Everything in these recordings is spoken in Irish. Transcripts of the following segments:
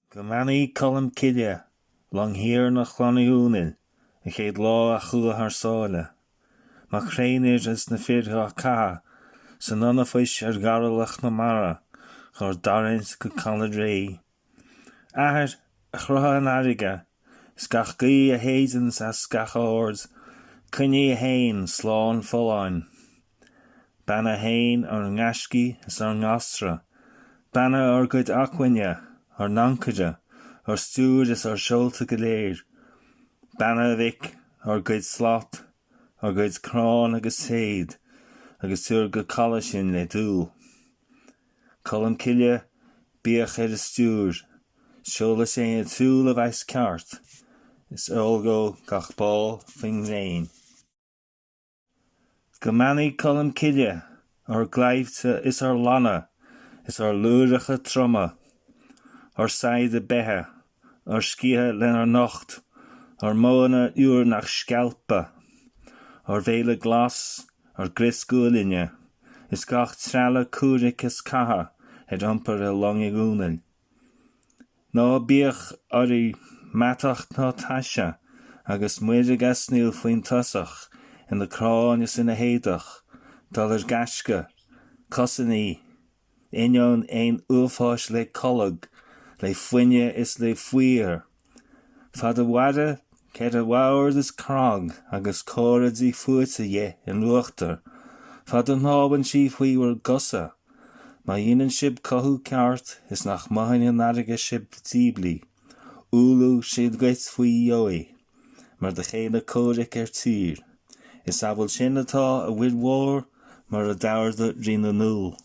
Go mbeannaí Colm Cille, longthiarna Chlann Uí Dhónaill, an chéad lá a chuaigh thar sáile. Mac thréanfhir is na fir dhá caitheadh san fhionnaphois ar gharralach na mara dhár dtarraingt go caladh réidh. Athair, a chruthaigh an fharraige, is gach gaoth a shéideanns as gach aird, coinnigh é féin slán folláin. Beannaigh féin ár ngaiscí is ár ngasra, beannaigh ár gcuid acmhainne, ár n-ancaire, ár stiúir is ár seolta go léir. Beannaigh, a mhic, ár gcuid slat, ár gcuid crann agus téad, agus tabhair go caladh sinn le dúil. Colm Cille, bíodh ar an stiúir, seoladh sé an tsiúl a bheas ceart, is ullmhóidh gach ball faoin ngréin. Go mbeannaí Colm Cille ár gclaimhte is ár lanna is ár luaithreacha troma, ár saigheada beithe, ár sciatha lenár n-ucht, ár mboghanna nuair nach scealpa, ár bhféile glas, ár gcrios gualainne, is gach trealamh comhraic is catha ar iompar i long Uí Dhónaill. Ná bíodh orainn meatach ná taise agus muir ag osnaíl faoin tosach ina cráin is ina héadach, dul ar gaisce, cosain í, ainneoin aon uafáis le colg, le fuinne is le faobhar. Fad a mhaire 4 bhord is cnag agus córa dí fuaite dhe in uachtar, fad a shnámhann sí faoi bhur gcosa, Má dheineann sibh cothú ceart is nach mothaíonn an fharraige sibh díblí, umhlóidh sí dhuit faoi dheoidh, mar do chéile comhraic ar tír. Is amhail sin atá a mhuir mhór mar a d'ordaigh Rí na nDúl.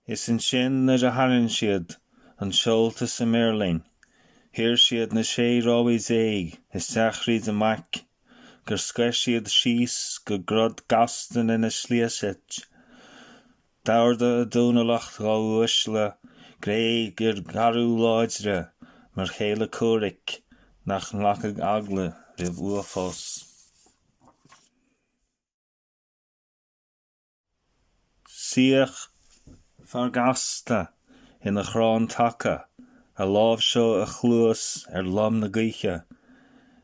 Is ansin nuair a tharraing siad an seolta sa mirlinn, shaor siad na 16 rámhaí isteach thríd an mbaic, gur scoith siad síos go grod gasta lena sliaseit. D'ordaigh an Dónallach dhá uaisle gréig fhir garbha láidre mar chéile comhraic nach nglacfadh eagla roimh uafás. Suíodh fear gasta ina chrann taca, a láimhseodh a chluas ar lom na gaoithe,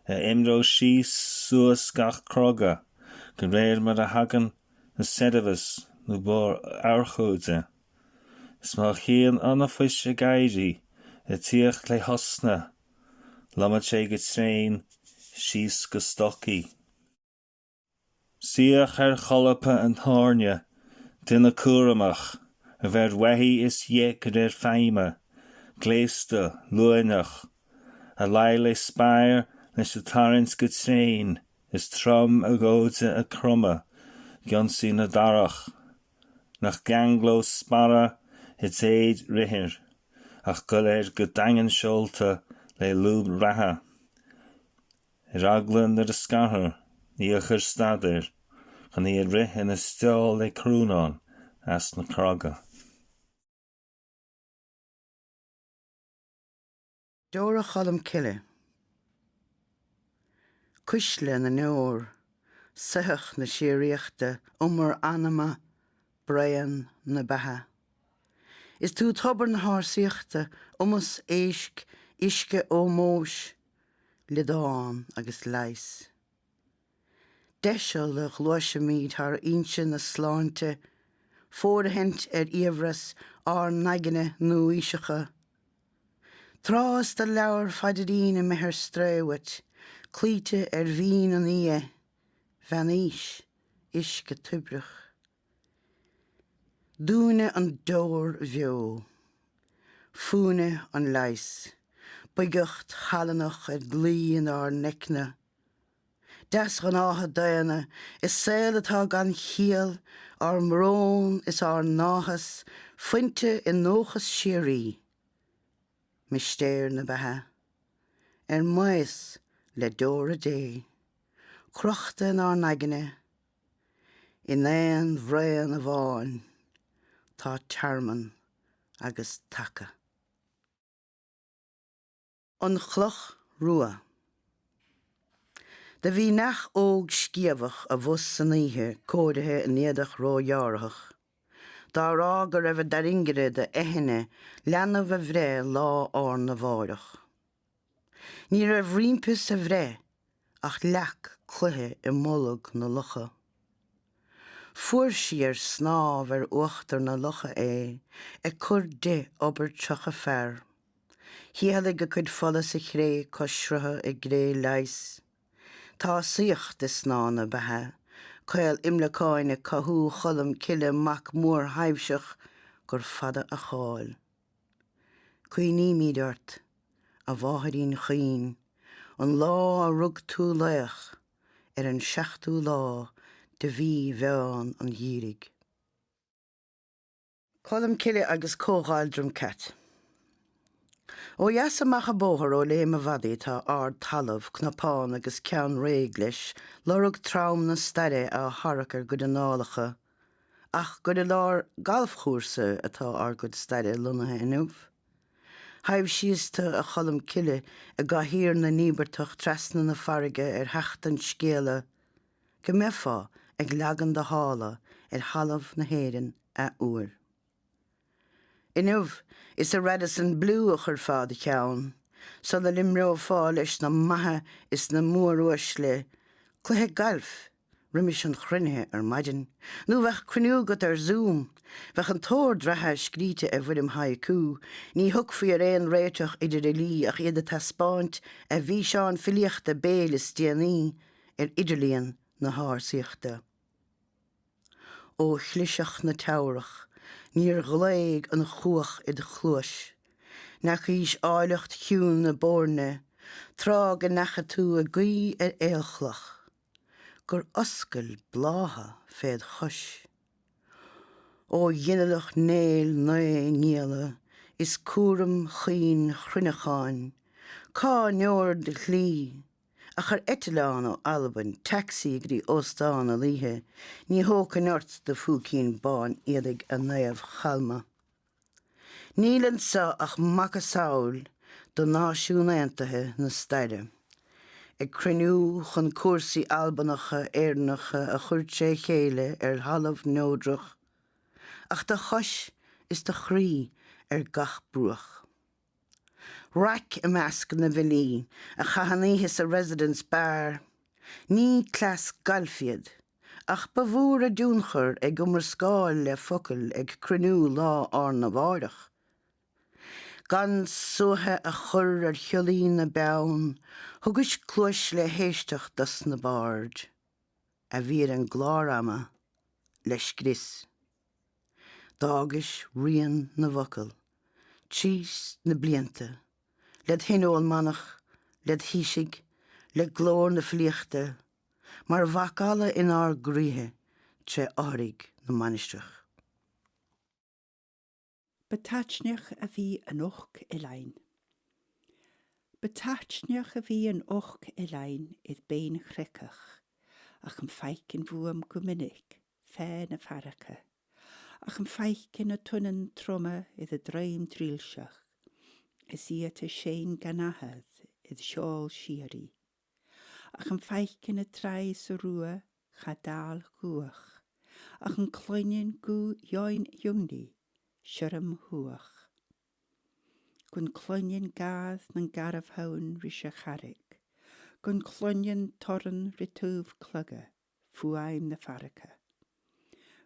a imreodh síos suas gach croga de réir mar a thagann an seirbheas nó barr urchóide. Is má chíonn ionaphois ag éirí, ag tíocht le hosna, lomfadh sé go tréan síos go stoc í. Suíodh ar cholpa an tairne duine cúramach, a bheir uaithi is dhe de réir feidhme, gléasta, luaineach, a luigh le speir leis an tarraingt go tréan is trom a dhóide ag cromadh d'ionsaí na darach, nach gceanglódh sparra i dtéad ruathair ach goil air go daingean seolta le lúb reatha. Ar eagla nuair a scarfar í a chur stad air chun í a rith ina steall le crónán as na craga. Deora Cholm Cille. Cuisle na ndeor, soitheach na síoraíochta, umar anama, braon na beatha. Is tú tobar na hársaíochta, iomas éisc, uisce ómóis, liodán agus leigheas. Deiseal a ghluaisimid thar fhoinse na sláinte, fóirithint ar fhiabhras ár n-aigne nua-aoiseacha. Tráth is do leabhar phaidirín imithe ar strae uait, cloíte ar mhín an fhia, mheánaois, uisce toibreach. Dúinne an deoir bheo. Fúinne an leigheas. Boigeacht challánach ar luí inár n-aicne. Deasghnátha daonna i saol atá gan chiall, ár mbrón is ár n-áthas fuinte i ndóchas síoraí. Mistéir na beatha. Ar maos le deora Dé. Crochta inár n-aigne. In aon bhraon amháin tá tearmann agus taca. An Chloch Rua. Do bhí neach óg sciamhach abhus san oíche cóirithe in éadach róghearrthach, dá rá go raibh i dtairngire d'eithne leanbh a bhreith lá arna mháireach. Ní raibh roimpi sa bhreith ach leac cloiche i mbolg na locha. Fuair sí ar snámh ar uachtar na locha é ag cur di obair 30 fear. Shíothlaigh a cuid fola sa chré cois srutha i gcré leighis. Tá saíocht i snáth na beatha, caol imleacáin ag cothú Cholm Cille mac mórthaibhseach gur fada a cháil. Cuimhnímid ort, a mháithrín chaoin, an lá a rug tú laoch ar an seachtú lá de mhí mheán an gheimhridh. Colm Cille agus Comhdháil Droim Cait. Ó dheas amach an bóthar ó Léim a' Mhadaidh tá ardtalamh, cnapán agus ceann réidh leis, lorg trom na staire á tharrac ar gcuid análacha, ach gur i lár galfchúrsa atá ár gcuid staire lonnaithe inniu. Thaibhsíos tu, a Cholm Cille, i gcathaoir na n-íobartach trasna na farraige ar theacht an scéala go mbeifeá ag leagan do shála ar thalamh na hÉireann athuair. Inniu, is i Radisson Blu a chuirfeá do cheann, sula n-imreofá leis na maithe is na móruaisle cluiche gailf roimis an chruinnithe ar maidin, nó bheadh cruinniú agat ar Zoom, bheadh an t-ord reatha scríte i bhfoirm haiku, ní thiocfaí ar aon réiteach idir fhilí ach iad ag taispeáint a bhfíseáin filíochta béil is déanaí ar idirlíon na hársaíochta. Ó chliseach na Teamhrach níor ghlaoigh an chuach id chluais, n'fheacaís áilleacht chiúin na Boirne tráth go ndeacha tú ag guí ar aolchloch, gur oscail blátha féd chois. Ó ghinealach Néill Naoi ngialla is cúram chaoin chruinneacháin, cá ndeor do shlí Ach ar eitleán ó Albain, taxi go dtí óstán na Laoithe, ní thógfainn ort do phúicín bán éadaigh a Naomh Chalma. Níl anso ach macasamhail do Náisiún Aontaithe na staire. Ag cruinniú chun cúrsaí Albanacha Éireannacha a chur tré chéile ar thalamh neodrach, ach do chois is do chroí ar gach bruach. Raic i measc na bhfilí a chaith an oíche sa Residence Bar. Ní cleas gailf iad, ach ba mhór a dtionchar ag iomrascáil le focail ag cruinniú lá arna mháireach. Gan suaitheadh a chur ar shiollaí na bpeann, thugais cluais le héisteacht dos na baird a bhí ar an gclár ama le scrios. D'fhágais rian na bhfocal tríd na blianta, led thionól manach, led thaoisigh, le glór na filíochta, mar mhacalla inár gcroíthe tré fhothraigh na mainistreach. Ba taitneach a bhí an uch oileáin. Ba taitneach a bhí an uch oileáin id beinn chroiceach, ach an faic an bhfuaim go minic feadh na fairche, ach an faic na tuineann troma id a droim drilseach, is iat a séin gan athad id sheol síoraí. Ach an faic na traí sa rua cha dall ghuach, ach an cluineann guth dheoin dhiúnaí siorm thuach. Gun cluineann gad nan garbh-thonn ris a charraig, gun cluineann torann ri taobh cloga fuaim na fairche.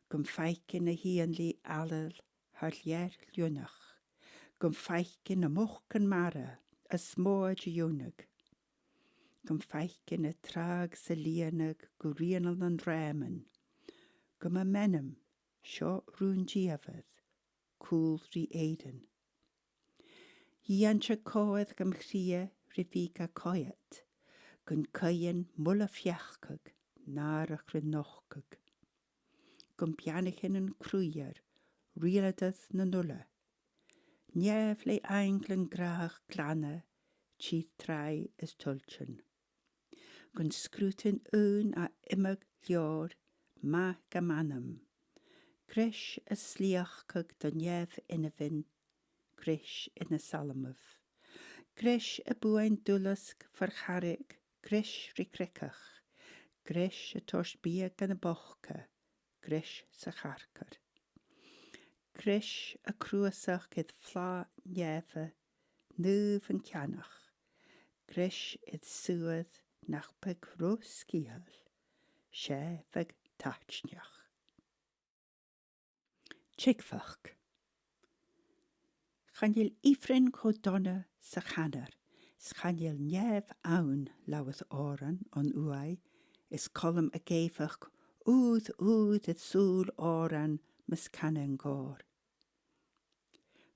Gun faic na héanlaith allal thar lear leonach, gun faic na muc an mara as móid a dheonadh. Gun faic na trág sa líonadh go rianal an drámain, go mba m'ainm seo rúndiamhair cúl rí Éireann. Dhéansa comhad gom chria ri bhí ga coyat, gun coigheann mulla feachcadh náireach ri nochcadh. Gun beannachain an cruadhar rialadad na n-uladh, Neamh le ainglean grách glana tríd tráigh is toiltean. Gun scrútain uain a imeadh leor maith ga m'anam, greis a slíochadh do neamh inmhin, greis ina salmaibh. Greis a buain duileasc far charraig, greis ri cricach, greis a tabhairt bia go na bochta, greis sa charcair. Greis a cruasach id flaith neimhe, naomh an ceannach, greis id suad nach beag ró-sciathail, 'sé bheadh taitneach. Tuigfeadh. Chan eil ifreann cho dona 's a chanar 's chan eil neamh ann lamhath Árann an uaidh is Colm a géibheadh úd úd id súil Árann mus canadh an gcór.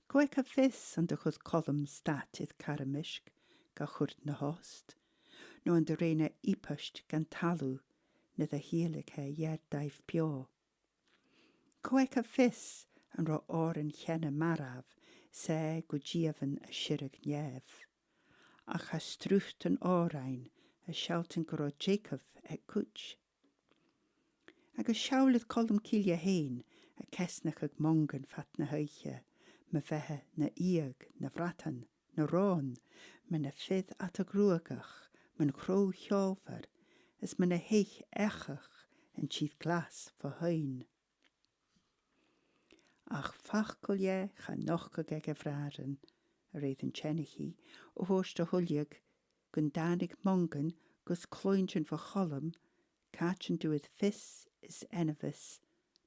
Go fheicthe fios an do chud Colm stat id caramisc ga chuirt na host, nó an do réine iopaist gan talamh na do thíolactha dheir daimh beo. Go bhfeicthe fios an raibh Árainn cheana marbh 's é go diamhain a sireadh neamh. Ach cha strúchtan Árainn a sealtan go raibh Jacob ag cúit. Agus seabhlad Colm Cille fhéin a cesnachadh Mongan fat na hoíche, ma bheithe na fhiadh, na bhratan, na rón, ma na fid ata gruagach, man chró cheolmhar, is ma na héich eachach an títh glas fo thoinn. Ach facal dhe cha nochadh ag a bhraran, a raibh an tseanchaí, a thabhairt a thuilleadh go dtáinig Mongan gus cluintin fo Cholm caiteann dúid fios is ainbhios,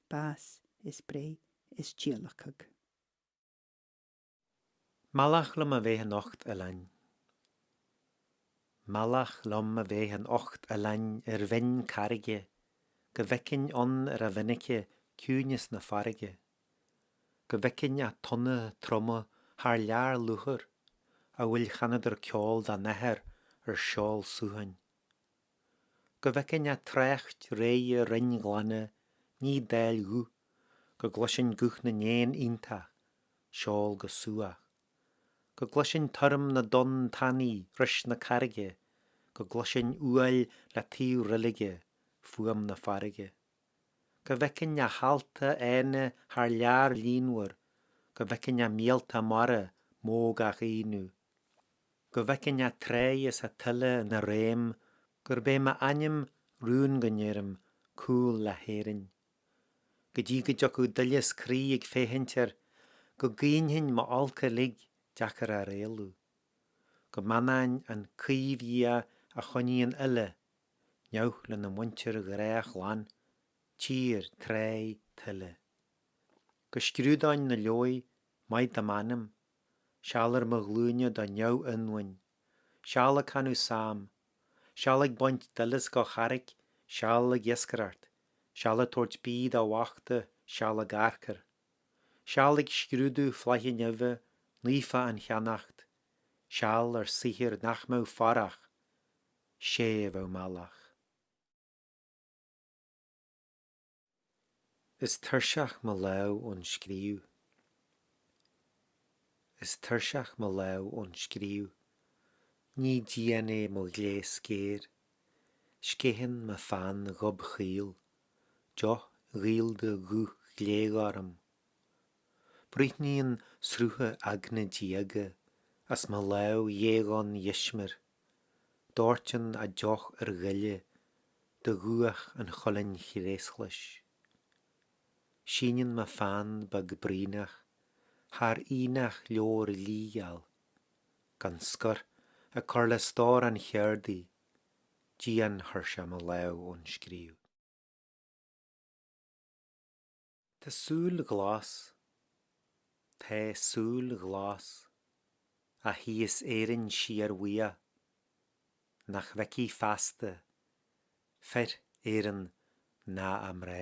bás is breith is tíolacadh. Mallacht liom a bheith in ucht oileáin. Mallacht liom a bheith in ucht oileáin ar bhinn carraige, go bhfeicfinn ann ar a mhinice ciúineas na farraige, go bhfeicfinn a tonna troma thar lear lúchair, a bhfuil chanadar ceol dá n-athair ar seol suthain. Go bhfeicfinn a trácht réidhe rinnghlanadh ní dáil ghuth, go gcloisfinn guth na n-éan iontach, seol go suath. Go gcloisfinn toirm na dtonn tanaí ris na carraige, go gcloisfinn uail le taobh roilige fuaim na farraige. Go bhfeicfinn a healta fhána thar lear líonmhar, go bhfeicfinn a míolta mara móg á chaoineadh. Go bhfeicfinn a tráigh is a tuile ina réim, gurb é m'ainm rún go ndeirim cúl le hÉirinn. Go dtí go dtiocfadh doileas croí ag féachaint air, go gcaoinfinn m'olc uilig deacair á réalú. Go mbeannainn an caomh-Dhia a choinníonn uile neamh lena muintir ghrághlan, tír, tráigh, tuile. Go scrúdóinn na leabhaidh, maith do m'anam, seal ar mo ghlúine do neamhionmhain, seal ag canadh salm, seal ag baint doileas go charraic, seal ag iascaireacht, seal ag tabhairt bídh do bhochta, seal ag arcar. Seal ag scrúdú flaithe neimhe, naofa an cheannacht, seal ar saothar nach mbeadh forach, 'sé a bheadh mallacht. Is tuirseach mo lámh ón scríobh. Is tuirseach mo lámh ón scríobh, ní dian é mo ghléas géar. Sceitheann mo pheann ghobchaol, deoch ghallda dhubh ghléghorm. Bruithníonn srutha eagna diaga as mo lámh dhédhonn dheismir, Dóirteann a deoch ar ghile de dhúch an cholainn chraoschlais. Síneann mo pheann beag braonach thar aonach leabhar liathgheal, gan scor ag cur le stór an cheardaí, dian-thuirseach mo lámh ón scríobh. Tá súil ghlas, tá súil ghlas, a shuíos Éirinn siar bhuíoch, nach bhfeicfidh feasta fir Éireann ná a mná.